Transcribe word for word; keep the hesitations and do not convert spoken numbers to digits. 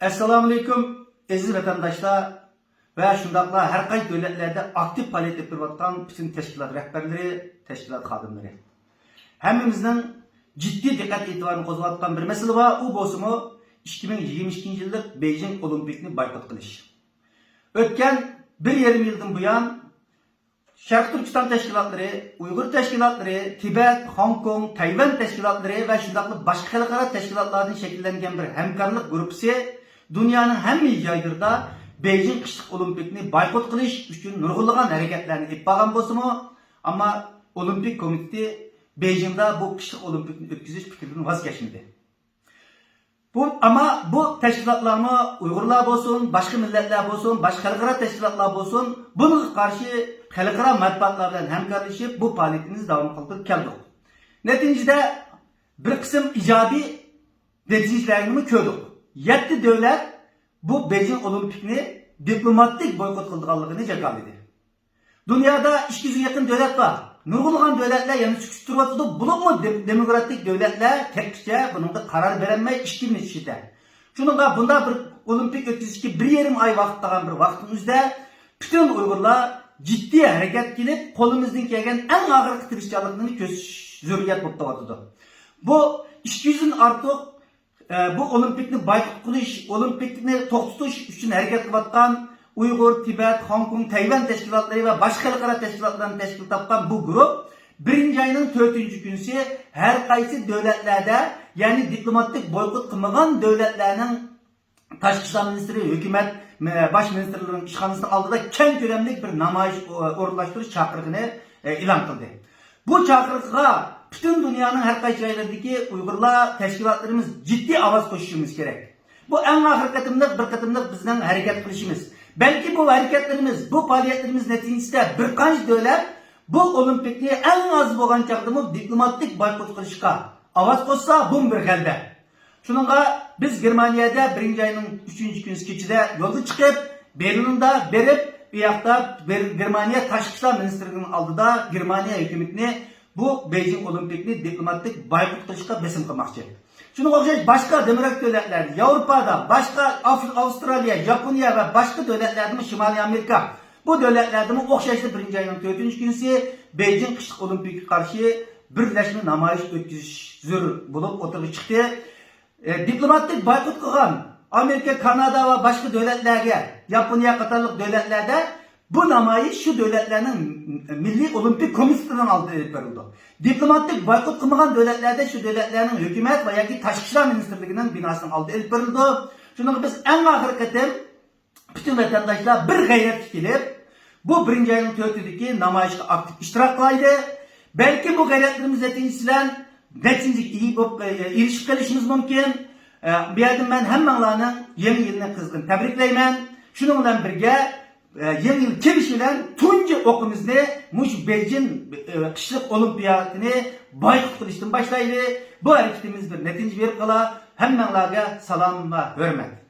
ئەسسالامۇئەلەيكۇم، ئەزىز ۋەتەنداشلار ۋە شۇنداقلا ھەر قايسى دۆلەتلەردە ئاكتىپ پائالىيەت ئېلىپ بېرىۋاتقان پۈتۈن تەشكىلات رەھبەرلىرى، تەشكىلات خادىملىرى. ھەممىمىزنىڭ جىددىي دىققەت ئېتىبارىنى قوزغاۋاتقان بىر مەسىلە بار، ئۇ بولسىمۇ ئىككى مىڭ يىگىرمە ئىككىنچى يىللىق بېيجىڭ ئولىمپىكنى بايقۇت قىلىش. ئۆتكەن بىر يېرىم يىلدىن بۇيان، شەرقىي تۈركىستان تەشكىلاتلىرى، ئۇيغۇر تەشكىلاتلىرى، تىبەت، خوڭكوڭ، تەيۋەن تەشكىلاتلىرى ۋە شۇنداقلا باشقا خەلقئارا تەشكىلاتلاردىن شەكىللەنگەن بىر ھەمكارلىق گۇرۇپپىسى دۇنيانىڭ ھەممە جايلىرىدا بېيجىڭ قىشلىق ئولىمپىكنى بايقۇت قىلىش ئۈچۈن نۇرغۇنلىغان ھەرىكەتلەرنى ئېلىپ بارغان بولسىمۇ، ئەمما ئولىمپىك كومىتېتى بېيجىڭدا بۇ قىشلىق ئولىمپىكنى ئۆتكۈزۈش پىكرىدىن ۋاز كەچمىدى. بۇ، ئەمما بۇ تەشكىلاتلارمۇ، ئۇيغۇرلار بولسۇن، باشقا مىللەتلەر بولسۇن، باشقا خەلقئارا تەشكىلاتلار بولسۇن، بۇنىڭغا قارشى خەلقئارا مەتبۇئاتلار بىلەن ھەمكارلىشىپ، بۇ پائالىيىتىمىزنى داۋام قىلدۇرۇپ كەلدۇق. نەتىجىدە بىر قىسىم ئىجابىي نەتىجىلەرنىمۇ كۆردۇق. يەتتە دۆلەت بۇ بېيجىڭ ئولىمپىكنى دىپلوماتىك بويكوت قىلىدىغانلىقىنى جاكارلىدى. دۇنيادا ئىككى يۈزگە يېقىن دۆلەت بار. نۇرغۇنلىغان دۆلەتلەر يەنە سۈكۈت تۇرۇۋاتىدۇ. بولۇپمۇ دېم-، دېموكراتىك دۆلەتلەر تېخىچە بۇنىڭدا قارار بېرەلمەي ئىككى يىلنى ئىچىدە. شۇنىڭغا بۇنداق بىر ئولىمپىك ئۆتكۈزۈشكە بىر يېرىم ئاي ۋاقىت قالغان بىر ۋاقىتنىڭ ئۆزىدە پۈتۈن ئۇيغۇرلار جىددىي ھەرىكەتكە كېلىپ، قولىمىزدىن كەلگەن ئەڭ ئاخىرقى تىرىشچانلىقنى كۆرسىتىش زۆرۈرىيەت بولۇپ تۇرۇۋاتىدۇ. بۇ ئىككى يۈزدىن ئارتۇق ئە، بۇ ئولىمپىكنى بايقۇت قىلىش، ئولىمپىكنى توختىتىش ئۈچۈن ھەرىكەت قىلىۋاتقان ئۇيغۇر، تىبەت، خوڭكوڭ، تەيۋەن تەشكىلاتلىرى ۋە باشقا خەلقئارا تەشكىلاتلارنى تەشكىل تاپقان بۇ گۇرۇپ بىرىنچى ئاينىڭ تۆتىنچى كۈنىسى ھەر قايسى دۆلەتلەردە، يەنى دىپلوماتىك بويكوت قىلمىغان دۆلەتلەرنىڭ تاشقى ئىشلار مىنىستىرى، ھۆكۈمەت، مە-، باش مىنىستىرلىرىنىڭ ئىشخانىسىنىڭ ئالدىدا كەڭ كۆلەملىك بىر نامايىش ئو-، ئورۇنلاشتۇرۇش چاقىرىقىنى، ئە، ئېلان قىلدى. بۇ چاقىرىققا پۈتۈن دۇنيانىڭ ھەر قايسى جايلىرىدىكى ئۇيغۇرلار تەشكىلاتلىرىمىز جىددىي ئاۋاز قوشۇشىمىز كېرەك. بۇ ئەڭ ئاخىرقى قېتىملىق، بىر قېتىملىق بىزنىڭ ھەرىكەت قىلىشىمىز. بەلكى بۇ ھەرىكەتلىرىمىز، بۇ پائالىيەتلىرىمىز نەتىجىسىدە بىر قانچە دۆلەت بۇ ئولىمپىكنى ئەڭ ئاز بولغان چاغدىمۇ دىپلوماتىك بايقۇت قىلىشقا ئاۋاز قوشسا، بۇمۇ بىر غەلىبە. شۇنىڭغا بىز گېرمانىيەدە بىرىنچى ئاينىڭ ئۈچىنچى كۈنى كېچىدە يولغا چىقىپ، بېرلىندا بېرىپ، ئۇ ياقتا بېر-، گېرمانىيە تاشقى ئىشلار مىنىستىرلىكىنىڭ ئالدىدا گېرمانىيە ھۆكۈمىتىنى بۇ بېيجىڭ ئولىمپىكنى دىپلوماتىك بايقۇت قىلىشقا بېسىم قىلماقچى. شۇنىڭغا ئوخشاش باشقا دېموكراتىك دۆلەتلەردە، ياۋروپادا، باشقا ئاف-، ئاۋسترالىيە، ياپونىيە ۋە باشقا دۆلەتلەردىمۇ، شىمالىي ئامېرىكا، بۇ دۆلەتلەردىمۇ ئوخشاشلا بىرىنچى ئاينىڭ تۆتىنچى كۈنىسى بېيجىڭ قىشلىق ئولىمپىكىغا قارشى بىرلەشمە نامايىش ئۆتكۈزۈش زۆرۈر بولۇپ ئوتتۇرىغا چىقتى. ئە، دىپلوماتىك بايقۇت قىلغان ئامېرىكا، كانادا ۋە باشقا دۆلەتلەرگە، ياپونىيە قاتارلىق دۆلەتلەردە بۇ نامايىش شۇ دۆلەتلەرنىڭ مىللىي ئولىمپىك كومىتېتىنىڭ ئالدىدا ئېلىپ بېرىلىدۇ. دىپلوماتىك بايقۇت قىلمىغان دۆلەتلەردە شۇ دۆلەتلەرنىڭ ھۆكۈمەت ۋە ياكى تاشقى ئىشلار مىنىستىرلىكىنىڭ بىناسىنىڭ ئالدىدا ئېلىپ بېرىلىدۇ. شۇنىڭغا بىز ئەڭ ئاخىرقى قېتىم پۈتۈن ۋەتەنداشلار بىر غەيرەتكە كېلىپ، بۇ بىرىنچى ئاينىڭ تۆتىدىكى نامايىشقا ئاكتىپ ئىشتىراك قىلايلى. بەلكى بۇ غەيرەتلىرىمىز نەتىجىسى بىلەن نەتىجىگە ئىگە بولۇپ، ئېرىشىپ قېلىشىمىز مۇمكىن. ئە، بۇ يەردىن مەن ھەممەڭلارنىڭ يېڭى يىلىنى قىزغىن تەبرىكلەيمەن. شۇنىڭ بىلەن بىرگە، ئە، يېڭى يىل كېلىشى بىلەن تۇنجى ئوقىمىزنى مۇشۇ بېيجىڭ، ئە، قىشلىق ئولىمپىياتىنى بايقۇت قىلىشتىن باشلايلى. بۇ ھەرىكىتىمىز بىر نەتىجە بېرىپ قالا. ھەممەڭلارگە سالام ۋە ھۆرمەت.